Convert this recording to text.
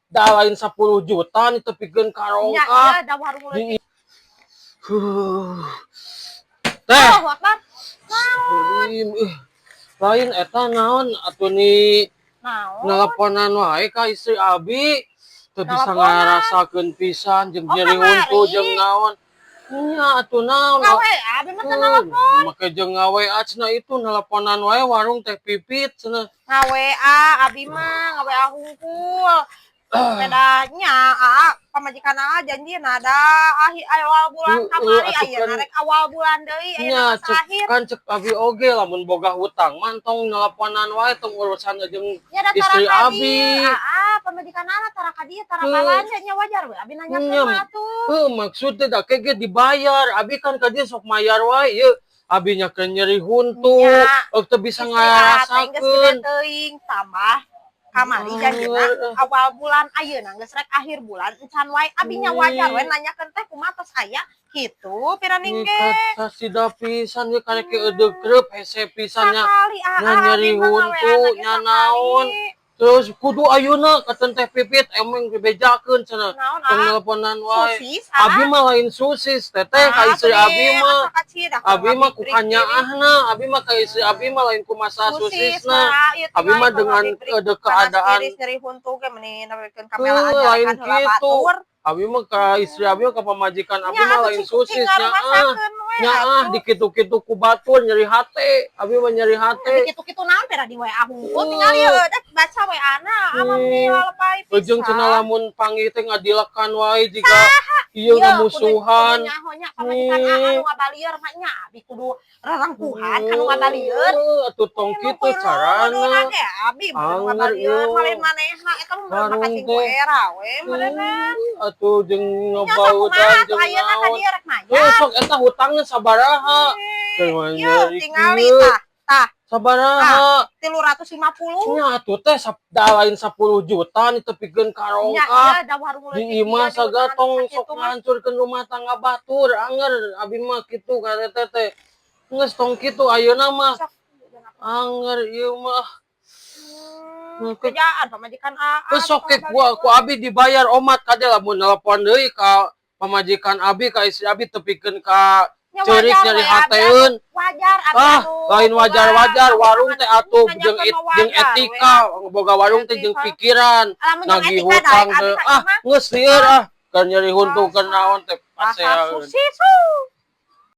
Da lain 10 juta nih tepikeun ka Nya, rongkah. iya, da warung Di leutik. Huh. Teh, Allahu Akbar. Ih, lain eta naon atuh ni? Naon? Neleponan wae ka istri abi. Teu bisa Neleponan? Ngarasakeun pisan jeung Oh, nyeri kamari. huntu jeung naon. Nya atuh naon. Ngawe, abi mah teu nelepon. Make jeung ngawe cenah, itu neleponan wae warung Teh Pipit cenah. Ngawe abi mah ngawe hungkul. Bedanya aa pamajikan aa janji nada akhir awal bulan kamari atuh aya rek awal bulan deui Nya aya cek akhir. Kan cek abi oge lamun boga hutang mah tong neleponan wae, tong urusan jeung Nya da tara istri ka abi. Dieu, aa pamajikan aa tara ka dieu, tara balanja, nya wajar we abi nanyakeun mah atuh. Heuh, maksudnya da ge dibayar. Abi kan ka dieu sok mayar wae ieu. Abi nya keur nyeri huntu, Nya. Teu bisa Istri aa teh geus gede ngarasakeun. Teuing, tambah kamari janjina awal bulan, ayeuna geus rek akhir bulan encan wae. Abi nya wajar we nanyakeun teh kumaha tos aya kitu piraning ge. Sida pisan ye, karek eudeuh kreup hese pisan nya. Sakali aa Nya nyeri abi mah huntu, ngaweana ge nya sakali. Naon. Terus kudu ayeuna katen Teh Pipit emeng dibejakeun cenah. Naon Tong aa? nelponan wae. Susis aa? Abi mah lain susis, teteh, ka istri abi mah. Abi mah ku kanyaahna, abi mah ka istri abi mah lain ku masalah susisna. Abi mah dengan keadaan nyeri huntu ge meni nepikeun ka Heuh, melaan lain nyarekan heula kitu. Batur. Abi mah ka istri abi mah, ka pamajikan abi mah lain susis nya ah. Nya ah, dikitu-kitu ku batur nyeri hate. Abi mah nyeri hate. Dikitu-kitu naon pera di WA hungkul, tinggal ieu dek baca WA-na ama meni lalebay pisan. Ujung cenah lamun panggih teh ngadilekan wae jiga ieu ngamusuhan. Kudu nyaho nya pamajikan aa nu ngabalieur mah nya abi kudu rarangkuhan ka nu ngabalieur. Heuh, atuh tong kitu carana. Ge abi mah nu Anger ngabalieur ieu. Mah lain manehna eta mah Warung makasih ku teh. Era we manehna. Atuh jeung Nya sok ngebaudan kumaha atuh jeung ayeuna ka naon. dieu rek mayar. Heuh, sok eta hutangna sabaraha? Ieu Nyeri tingali kieu. Tah. Tah, Sabaraha? 350. Nya atuh teh da lain 10 juta nih tepikeun ka Nya rongkah. ieu da warung Di leutik imah ieu saga dihutangan tong sakitu sok mah. Ngahancurkeun rumah tangga batur, anger abi mah kitu ka teteh teh. Geus tong kitu ayeuna mah. Sok. Anger ieu mah. Kerjaan pamajikan aa. Geus sok ke ku abi dibayar omat kade lamun nelpon deui ka pamajikan abi, ka istri abi tepikeun ka Nya ceurik wajar nyeri we, abi hateun. Wajar abi Ah, anu lain wajar-wajar, warung teh atuh jeung Nanyakeun mah jeung wajar we. Etika, boga warung teh jeung Etika. Pikiran. Lamun jeung Nagih etika hutang daek abi teh ka ah imah. Geus lieur ah, keur nyeri huntu keur naon teh Rasa pasea. susis.